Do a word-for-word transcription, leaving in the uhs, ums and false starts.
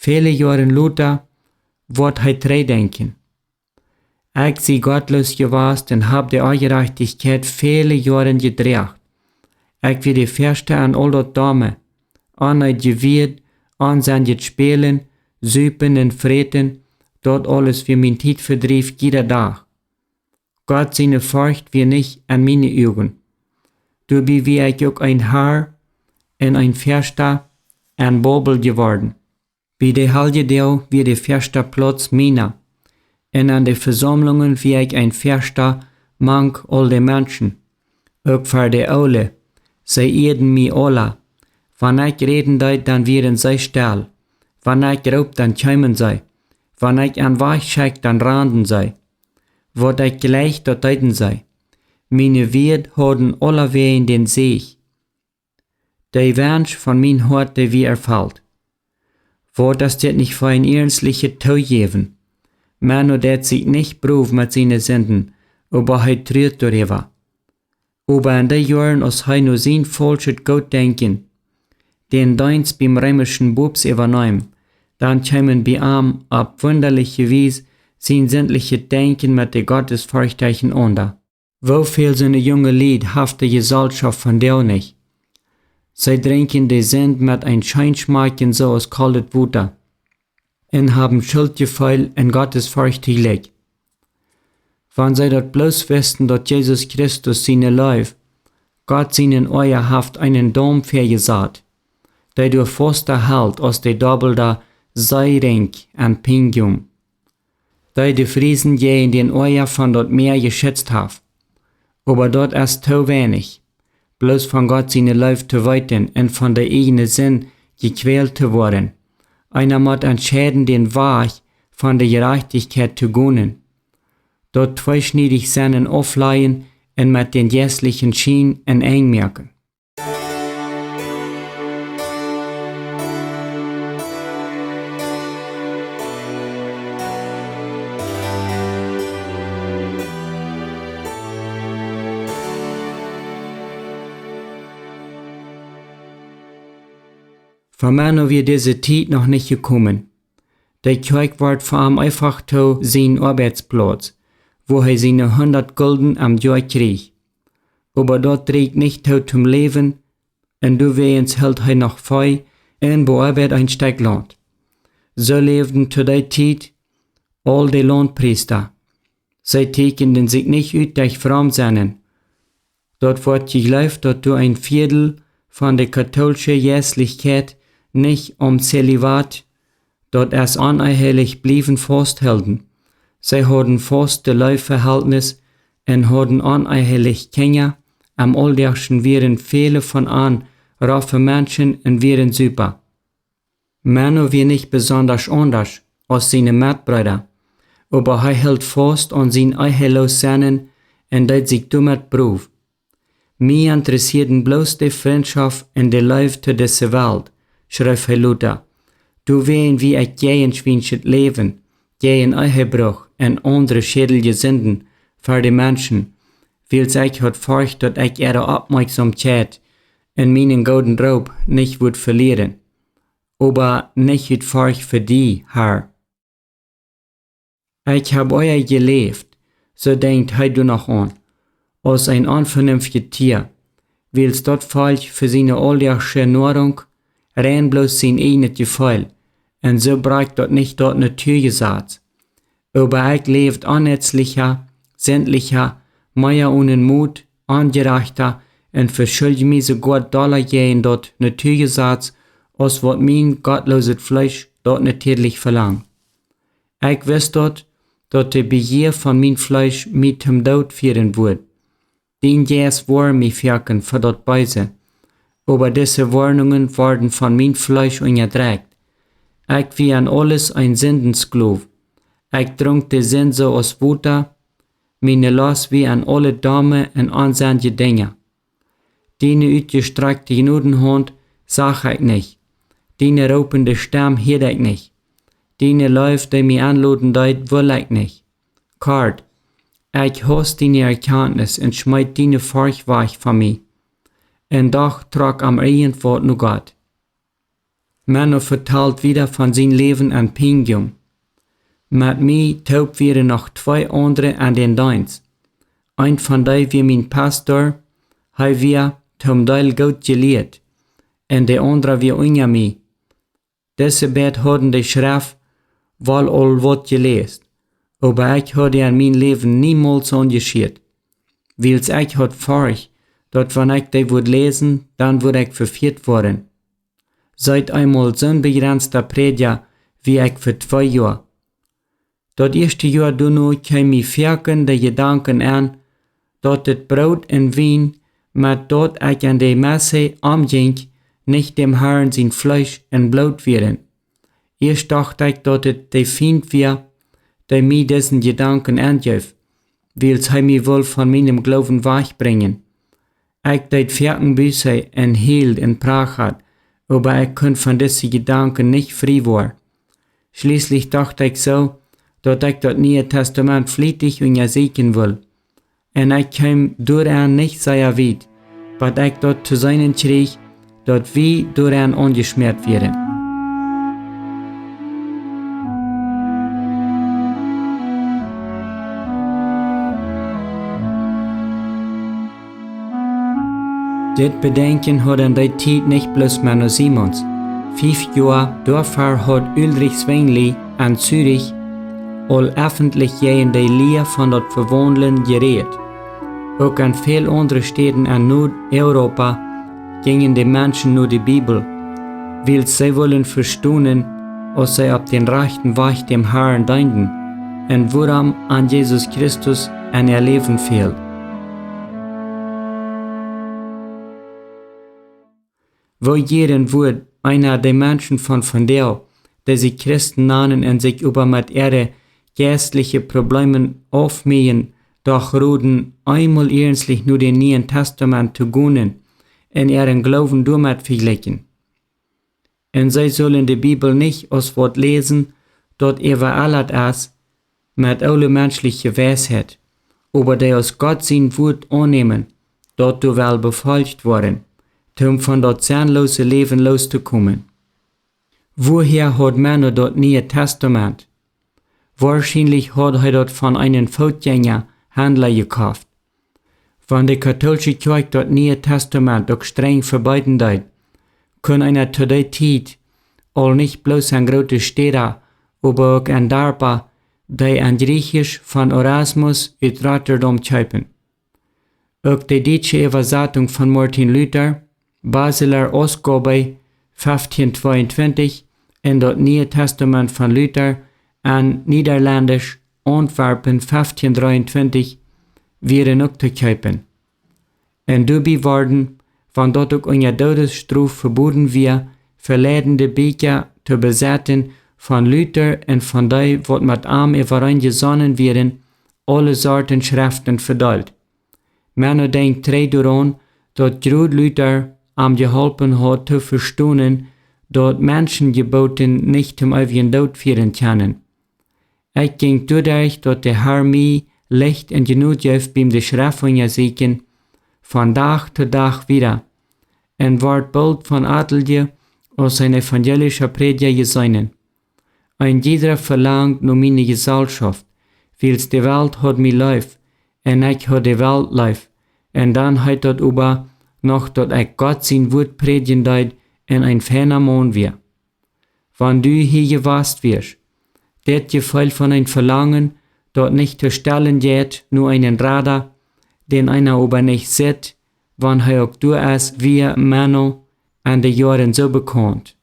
Väle Joaren lota woat hee trigjdenkjen: Ekj sie gottloos jewast un hab de Onjerajchtichkjeit väle Joaren jedroagen. Ekj wia de Ieeschta en aul daut Dome, aun daut Jewieet, aun sien Spälen, Supen un Fräten, daut aules wia mien Tietvedriew jieda Dach. Gott siene Forcht wia nich en miene Uagen. Doabie wia ekj uk een Harr un een Ieeschta en Babel jeworden. Bie de Heljedoag wia de Ieeschta Plauz miena, un en de Vesaumlungen wia ekj een Ieeschta mank aul de Menschen, uk ver de Oole. See ieeden mie aula. Wan ekj räden deed, dan wieren see stell. Wan ekj roopt, dan kjeemen see. Wan ekj an wajch schekjt, dan randen see. Waut ekj jleicht, daut deeden see. Miene Wieed hauden aulawäajen dän Säajen. De Wensch von mien Hoat, dee wia erfelt. Waut es dit nich fa een iernstlichet Toojäwen? Menno deit sikj nich brow met siene Sinden, oba hee truat doaräwa. Oba en dee Joaren, aus hee no sien faulschet Gootdenkjen dän Deenst biem reemischen Poopst äwaneem, dan kjeemen bie am opp wundaliche Wies sien sindlichet Denkjen met de Gottesforcht aunda. Woo väl soone junge Lied haft de Jesalschoft vondoag nich? See drinkjen de Sind met een Scheenschmakjen soo aus koldet Wota un haben Schultjefeel un Gottesforcht toojlikj. Wan see daut bloos wisten, daut Jesus Christus siene Leew, Gott sienen Oaja, haft eenen Daum väajesat, dee doa fausta helt aus de dobbelda Seerinkj en Pinjum, dee de Friesen jäajen dän Oaja von daut Mäa jeschitzt haft. Oba daut es too weinich, bloos von Gott siene Leew to weeten un von de ieejne Sind jekjwält to woaren. Eena mott entscheiden, dän Wajch von de Jerajchtichkjeit to gonen, daut tweeschniedich sennen auflajen un met dän jeistlichen Schien een Enj moaken. Fa Menno wia dise Tiet noch nich jekomen. De Kjoakj wort fa am eefach too sien Oabeitsplauz, wua hee siene hundat Gulden em Joa kjrieech. Oba daut rieekjt nich too toom Läwen, un doawäajens hilt hee noch Vee un beoabeit een Stekj Launt. Soo läwden to dee Tiet aul de Launtpriesta. See tieekjenden sikj nich ut derch fromm sennen. Daut woat jejleeft, daut doa een Viedel von de kautoolische Jeistlichkjeit nich aum Zelibat, daut es onehelich bliewen, fausthilden. See hauden fauste Leewveheltnis un hauden onehelich Kjinja. Em Auldachschen wieren väle von an roffe Menschen un wieren Supa. Menno wia nich besondasch aundasch aus siene Metbreeda, oba hee hilt faust aun sien eheloos sennen un deed sikj doamet brow. Mie interessieeden bloos de Frintschoft un de Leew to dise Welt, schreef hee lota. Doawäajen wia ekj jäajen schwienschet Läwen, jäajen Ehebruch un aundre schädelje Sinden fa de Menschen, wiels ekj haud Forcht, daut ekj äare Oppmoakjsomkjeit un mienen gooden Roop nich wudd velieren. Oba nich ut Forcht fa die, Har. Ekj hab ea jeläft, soo denkjt hee doa noch aun, aus een onvenunftjet Tia, wiels daut Volkj fa siene auldachsche Noarunk rein bloos sien ieejnet Jefeel, un soo brakjt daut nich daut Natuajesaz. Oba ekj läwd onnetzlicha, sindlicha, mea onen Mot, onjerajchta, un veschuldj mie soogoa dolla jäajen daut Natuajesaz, aus waut mien gottlooset Fleesch daut natieedlich velangt. Ekj wist daut, daut de Bejia von mien Fleesch mie toom Doot fieren wudd. Dien Jeist woarnd mie foaken fa daut Beese, oba dise Woarnungen worden von mien Fleesch unjadrekjt. Ekj wia en aules een Sindenskloow. Ekj drunk de Sind soo aus Wota, miene Lost wia en aule domme un onsennje Dinja. Diene utjestrakjte Jnodenhaunt sach ekj nich, diene roopende Stemm hieed ekj nich, diene Leew, dee mie enloden deed, wull ekj nich. Kort, ekj hauss diene Erkjantnis un schmeet diene Forcht wajch von mie. Un doch trock am irjentwaut no Gott. Menno vetalt wieda von sien Läwen en Pienjunk. Met mie toop wieren noch twee aundre en dän Deenst. Eent von dee wia mien Pastor, hee wia toom Deel goot jelieet, un de aundra wia unja mie. Dise beid hauden de Schreft woll aul waut jeläst, oba ekj haud dee en mien Läwen niemols aunjeschieet, wiels ekj haud Forcht, daut wan ekj dee wudd läsen, dan wudd ekj vefieet woaren. Siet eemol soon bejrensta Prädja wia ekj fa twee Joa. Daut ieeschte Joa doano kjeem mie foaken de Jedanken en, daut daut Broot un Wien, met daut ekj en de Messe omjinkj, nich däm Harn sien Fleesch un Bloot wieren. Ieescht docht ekj, daut daut de Fient wia, dee mie disen Jedanken enjeef, wiels hee mie wull von mienem Gloowen wajchbrinjen. Ekj deed foaken Buße un hield un prachat, oba ekj kunn von dise Jedanken nich frie woaren. Schlieslich docht ekj soo, daut ekj daut Niee Tastament flietich unjasieekjen wull. Un ekj kjeem doaraun nich sea wiet, bat ekj daut to seenen kjrieech, daut wie doaraun aunjeschmäat wieren. Dit Bedenkjen haud en dee Tiet nich bloos Menno Simons. Fief Joa doavor haud Ulrich Zwingli en Zürich aul effentlich jäajen de Lia von daut Vewaundlen jerät. Uk en väl aundre Städen en Noord-Europa jinjen de Menschen no de Bibel, wiels see wullen vestonen, aus see opp dän rajchten Wajch däm Harn deenden, un wuarom an Jesus Christus en äa Läwen fäld. Woo jieren wudd eena de Menschen von vondoag, dee sikj Christen nanen un sikj oba met äare jeistliche Probleemen aufmäajen, doch roden, eemol iernstlich no dän Nieen Tastament to gonen un äaren Gloowen doamet vejlikjen. Un see sullen de Bibel nich aus waut läsen, daut äwaellat es met oole menschliche Weisheit, oba dee aus Gott sien Wuat aunnämen, daut doa well befolcht woaren, toom von daut sennloose Läwen loos to komen. Wuahäa haud Menno daut Niee Tastament? Woarschienlich haud hee daut von eenen Footjenja Handla jekoft. Wan de kautolsche Kjoakj daut Niee Tastament uk strenj vebeeden deed, kunn eena to dee Tiet aul nich bloos en groote Städa, oba uk en Darpa, dee en Griechisch von Erasmus ut Rotterdam kjeepen. Uk de dietsche Äwasatunk von Martin Luther, Basiler Ausgabe feftieen tweeuntwintich, un daut Niee Tastament von Luther en Niederländisch, Antwerpen feftieen dreeuntwintich, wieren uk to kjeepen. Un doabie worden, wan daut uk unja Doodesstrof veboden wia, veleidende Bieekja to besetten von Luther un von dee, waut met am äwareen jesonnen wieren, aule Sorten Schreften vedeelt. Menno denkjt trigj doaraun, daut jrod Luther am jeholpen haud to vestonen, daut Menschenjebooten nich toom eewjen Doot fieren kjennen. Ekj jinkj doaderch, daut de Har mie Licht un Jnod jeef biem de Schreft unjasieekjen, von Dach to Dach wieda, un wort boolt von atelje aus een evangelischa Prädja jeseenen. Een jiedra velangd no miene Jeselschoft, wiels de Welt haud mie leef, un ekj haud de Welt leef, un dan heet daut oba noch, daut ekj Gott sien Wuat prädjen deed un een feina Maun wia. Wan du hia jewast wiascht, dit Jefeel von een Velangen, daut nich to stellen jeit, no eenen Rada, dän eena oba nich sitt, wan hee uk doa es, wia Menno en de Joaren soo bekaunt.